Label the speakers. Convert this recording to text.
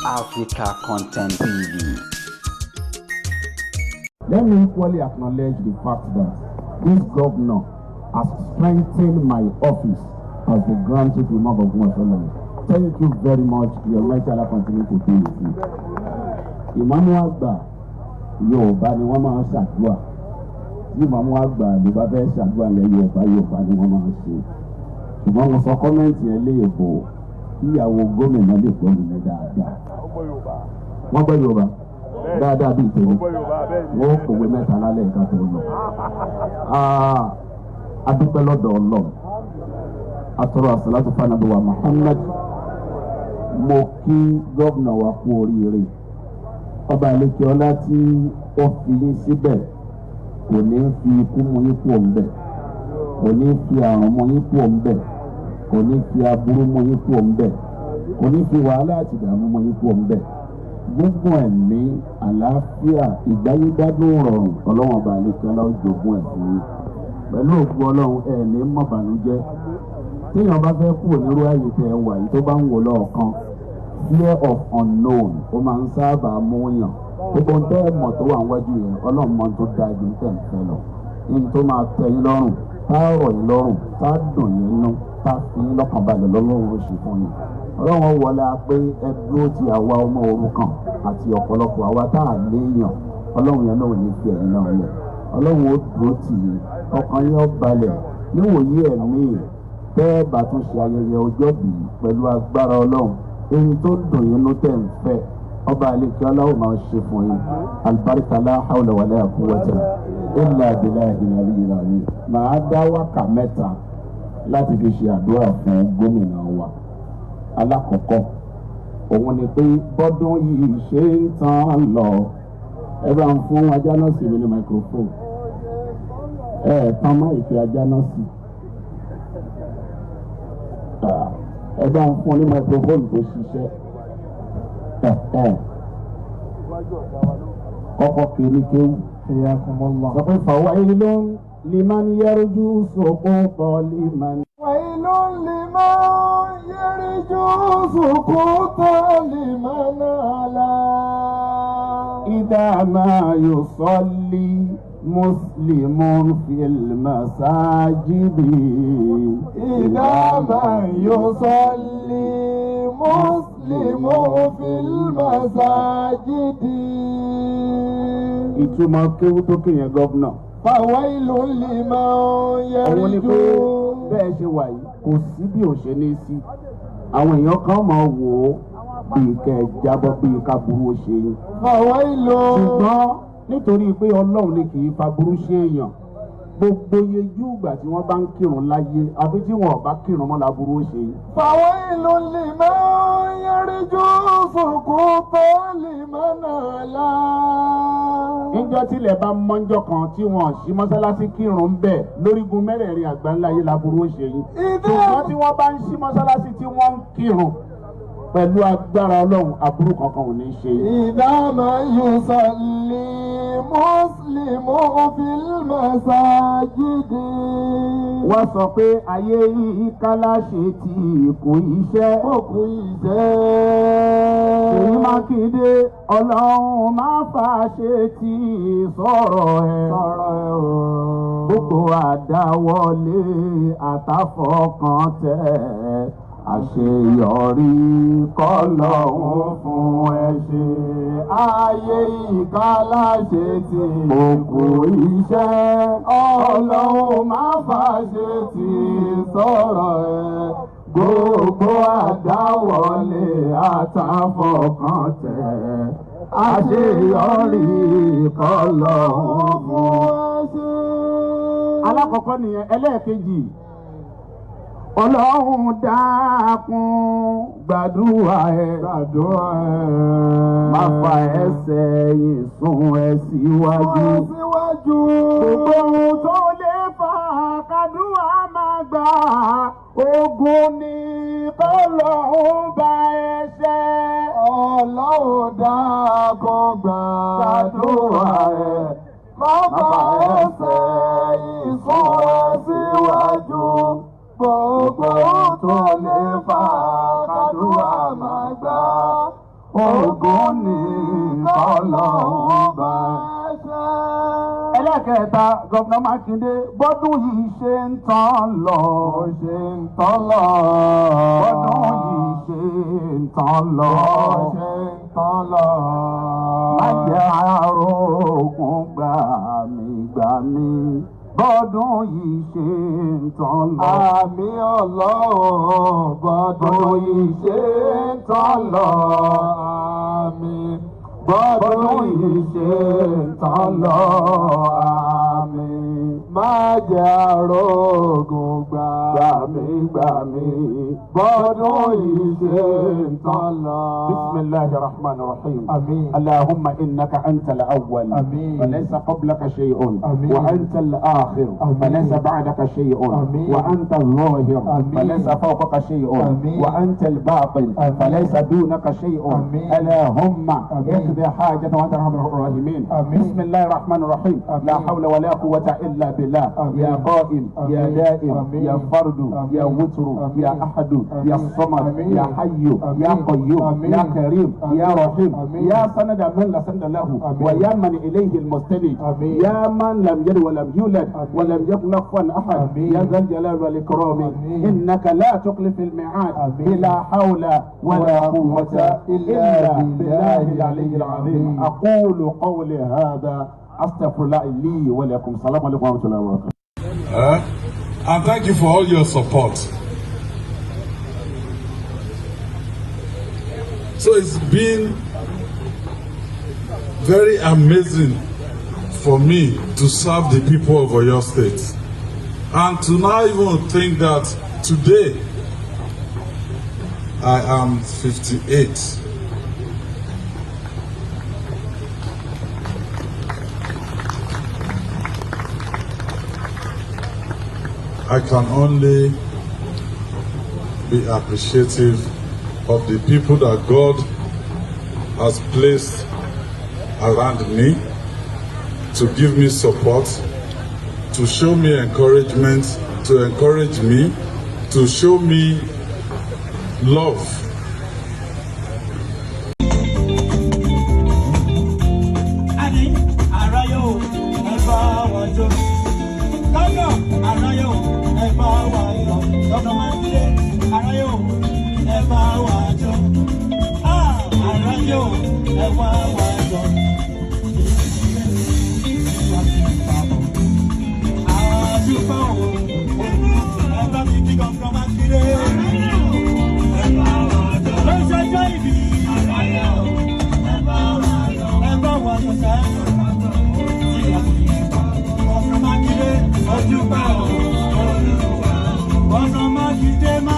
Speaker 1: Africa Content TV.
Speaker 2: Let me equally acknowledge the fact that this governor has strengthened my office as the Grand Chief Imam of Ogbomoso land. Thank you very much. The Almighty Allah continue to be with you. Ìmáàmù àgbà Yorùbá ni wọ́n máa ń ṣàdúrà. Tí ìmáàmù àgbà ló bá fẹ́ ṣàdúrà lẹ́ Yorùbá, Yorùbá ni wọ́n máa ń ṣe. Ṣùgbọ́n mo sọ comment yẹn léèbó kí ìyàwó gómìnà lè gbọ́ mi yẹn dáadáa. Wọ́n gbọ́ Yorùbá dáadáa bíi tèmi. Wọ́n kòwé mẹ́ta lálẹ́ ìka tó lọ. A dúpẹ́ lọ́dọ̀ Ọlọ́run. Atọ́rọ̀ àsàlátù fanabi wa Muhammad. Mo kí gómìnà wa kú oríire. Ọba àlekè ọlá tí ó fi yín síbẹ̀ kò ní fi ikú mú yín kú òǹbẹ̀, kò ní fi àrùn mú yín kú òǹbẹ̀, kò ní fi aburú mú yín kú òǹbẹ̀, kò ní fi wàhálà àti ìdààmú mú yín kú òǹbẹ̀. Gbogbo ẹ̀mí àlàáfíà ìgbáyégbádùn rọrùn Ọlọ́run ọba àlekè ọlá ó jogún ẹ̀ fún yín. Pẹ̀lú òkú Ọlọ́run ẹ̀ ní mọ̀bànújẹ́. Téèyàn bá fẹ́ kúrò nírú àyè tẹ́ ẹ wà yìí tó bá ń wò lọ́ọ̀kan, fear of unknown ó máa ń sábà mú yàn. Gbogbo ohun tẹ́ ẹ mọ̀ tó wà níwájú yẹn, Ọlọ́run mọ̀ tó dáa ju tẹ̀ ń fẹ́ lọ. Ní tó máa tẹ́ yín lọ́rùn, tá rọ̀ yín lọ́rùn, tá dùn yín nú, tá fi yín lọ́kàn balẹ̀ lọ́lọ́run ó ṣe fún yín. Ọlọ́run wọlé a pé ẹ dúró ti àwa ọmọ òrukàn àti ọ̀pọ̀lọpọ̀ àwa tá a léèyàn. Ọlọ́run yẹn náà ò ní fi ẹ̀yin náà lẹ̀. Ọlọ́run ó dúró tì yín, ọkàn yín ó balẹ̀. Níwòyí ẹ̀mí tẹ́ ẹ bá tún ṣe ayẹyẹ ọjọ́ bíi pẹ̀lú agbára Ọlọ́run, èyí tó dùn yín ló tẹ̀ ń fẹ́, ọba àlekí Ọlọ́run máa ṣe fún yín. Alibarika la hawla wala quwwata illa billahi al-aliyyil azim. Màá dá wákà mẹ́ta láti fi ṣe àdúrà fún gómìnà wa. Alákọ̀ọ́kọ́ òun ni pé bọ́dún yìí ṣe ń tán lọ, ẹ bá ń fún ajá náà sí mi ní microphone. Ẹ tán má ìpè ajá náà sí. Ẹ bá ń fún ní microphone tó ṣiṣẹ́. Kọ́kọ́ kiri kéwù. Sọ pé fawailun liman yarju suquta liman.
Speaker 3: Wailun liman yarju suquta liman ala.
Speaker 2: Idha ma yusalli muslimun fil masajidi.
Speaker 3: Idha ma yusalli muslimun fil masajidi.
Speaker 2: Ìtumọ̀ kéwú tó kéèyàn gọ́vnà.
Speaker 3: Fawailun liman
Speaker 2: Òun ni pé
Speaker 3: yarju.
Speaker 2: bẹ́ẹ̀ ṣe wà yìí kò sí bí ò ṣe ní sí. Àwọn èèyàn kan máa wò ó bíi kẹ́ ẹ jábọ́ bíi ká burú ó ṣe yín.
Speaker 3: Fawailun.
Speaker 2: Ṣùgbọ́n nítorí pé Ọlọ́run ni kì í fa burú ṣe èèyàn, gbogbo yejú ìgbà tí wọ́n bá ń kírun láyé àbí tí wọn ò bá kírun mọ́ la burú ó ṣe yín.
Speaker 3: Fawailun liman yarju suquta liman ala.
Speaker 2: Níjọ́ tílẹ̀ bá mọ́njọ́ kan tí wọ́n ṣí mọ́sálásí kírun bẹ́ẹ̀ lórígun mẹ́rẹ̀ẹ̀rin àgbáńlá yìí la burú ó ṣe yín. Ṣùgbọ́n tí wọ́n bá ń ṣí mọ́sálásí tí wọ́n ń kírun pẹ̀lú agbára Ọlọ́run, aburú kankan ò ní ṣe yín.
Speaker 3: Idha ma yusalli muslimun fil masajidi.
Speaker 2: Wọ́n sọ pé ayé yìí kálá ṣe ti kò iṣẹ́.
Speaker 3: Òkú iṣẹ́.
Speaker 2: Ṣèyí Mákindé, Ọlọ́run máa fà ṣe ti sọ̀rọ̀ ẹ̀.
Speaker 3: Sọ̀rọ̀ ẹ̀ o.
Speaker 2: Gbogbo àdáwọlé àtàfọkàn tẹ̀, àṣeyọrí kọ́lọ́hún fún ẹ ṣe.
Speaker 3: Ayé ìkálá ṣe ti
Speaker 2: Òkú iṣẹ́.
Speaker 3: Ọlọ́run máa fà ṣe ti sọ̀rọ̀ ẹ̀.
Speaker 2: Gbogbo àdáwọlé àtàfọkàn tẹ̀, àṣeyọrí kọ́lọ́hún fún
Speaker 3: ẹ ṣe.
Speaker 2: Alákọ̀ọ́kọ́ nìyẹn. Ẹlẹ́ẹ̀kejì, Ọlọ́run dákun gbàdúrà ẹ.
Speaker 3: Gbàdúrà ẹ̀.
Speaker 2: Má fa ẹsẹ̀ yìí sún ẹ síwájú.
Speaker 3: Síwájú.
Speaker 2: Gbogbo ohun tó lè fà kádùá máa gbà, ogun ni kọ́lọ́hún bá ẹ ṣe.
Speaker 3: Ọlọ́run dákun gbàdúrà ẹ̀. Má fa ẹsẹ̀ ìsún ẹ síwájú. Gbogbo ohun tó lè fà kádùá máa gbà,
Speaker 2: Ògo ni f'Ọlọ́run bá. Ẹlẹ́kẹta, Gọ́vnà Mákindé, bọ́dún yìí ṣe ń tán lọ.
Speaker 3: Ó ṣe ń tán lọ.
Speaker 2: Bọ́dún yìí ṣe ń tán lọ.
Speaker 3: Ó ṣe ń tán lọ.
Speaker 2: Má jẹ́ arógun gbà mí gbà mí. Bọ́dún yìí ṣe ń tán lọ.
Speaker 3: Àmì Ọlọ́run, bọ́dún yìí ṣe ń tán lọ. Àmín. Bọ́dún yìí ṣe ń tán lọ.
Speaker 2: Àmín.
Speaker 3: Má jẹ́ arógun gbà
Speaker 2: Gbà mí gbà mí.
Speaker 3: Bọ́dún yìí ṣe ń tán lọ.
Speaker 2: بسم الله الرحمن الرحيم.
Speaker 3: آمين.
Speaker 2: اللهم إنك أنت الأول.
Speaker 3: آمين.
Speaker 2: فليس قبلك شيء.
Speaker 3: آمين.
Speaker 2: وأنت الآخر.
Speaker 3: آمين.
Speaker 2: فليس بعدك شيء.
Speaker 3: آمين.
Speaker 2: وأنت الظاهر.
Speaker 3: آمين.
Speaker 2: فليس فوقك شيء.
Speaker 3: آمين.
Speaker 2: وأنت الباطن.
Speaker 3: آمين.
Speaker 2: فليس دونك شيء.
Speaker 3: آمين.
Speaker 2: اللهم
Speaker 3: آمين.
Speaker 2: اقضي حاجة وأنت أرحم الراحمين.
Speaker 3: آمين.
Speaker 2: بسم الله الرحمن الرحيم.
Speaker 3: آمين.
Speaker 2: لا حول ولا قوة إلا بالله.
Speaker 3: آمين.
Speaker 2: يا قائل، يا
Speaker 3: آمين.
Speaker 2: دائم،
Speaker 3: آمين.
Speaker 2: يا فرد،
Speaker 3: آمين.
Speaker 2: يا وتر،
Speaker 3: آمين.
Speaker 2: يا أحد،
Speaker 3: آمين.
Speaker 2: يا الصمد،
Speaker 3: آمين.
Speaker 2: يا حي، يا
Speaker 3: آمين.
Speaker 2: قيوم،
Speaker 3: آمين.
Speaker 2: يا كريم، يا
Speaker 3: آمين.
Speaker 2: رحيم،
Speaker 3: آمين.
Speaker 2: يا سند من لا سند له،
Speaker 3: آمين.
Speaker 2: ويا من إليه المستند،
Speaker 3: آمين.
Speaker 2: يا من لم يلد ولم يولد
Speaker 3: آمين.
Speaker 2: ولم يكن له كفوا أحد،
Speaker 3: آمين.
Speaker 2: يا ذا الجلال والإكرام،
Speaker 3: آمين.
Speaker 2: إنك لا تخلف الميعاد.
Speaker 3: آمين.
Speaker 2: لا حول ولا قوة إلا بالله العلي العظيم.
Speaker 3: آمين.
Speaker 2: أقول قولي هذا، أستغفر الله لي ولكم. السلام عليكم ورحمة الله وبركاته.
Speaker 4: And thank you for all your support. So it's been very amazing for me to serve the people of Oyo State. And to now even think that today I am 58. I can only be appreciative of the people that God has placed around me to give me support, to show me encouragement, to encourage me, to show me love.
Speaker 5: Àní aráyé o, ẹ bá wa jó. Gómìnà, aráyé o, ẹ bá wa yọ̀. Gómìnà Mákindé, aráyé o, ẹ bá wa jó. Ah, aráyé o, ẹ wá wa yọ̀. Àdúgbò o, ẹ bá mi kí Gómìnà Mákindé. Ẹ bá wa jó. Lọ́sọ̀jọ́ ìbí. Aráyé o, ẹ bá wa yọ̀. Ẹ bá wa yọ̀ sẹ́. Gómìnà Mákindé, ojúbà o. Gómìnà Mákindé má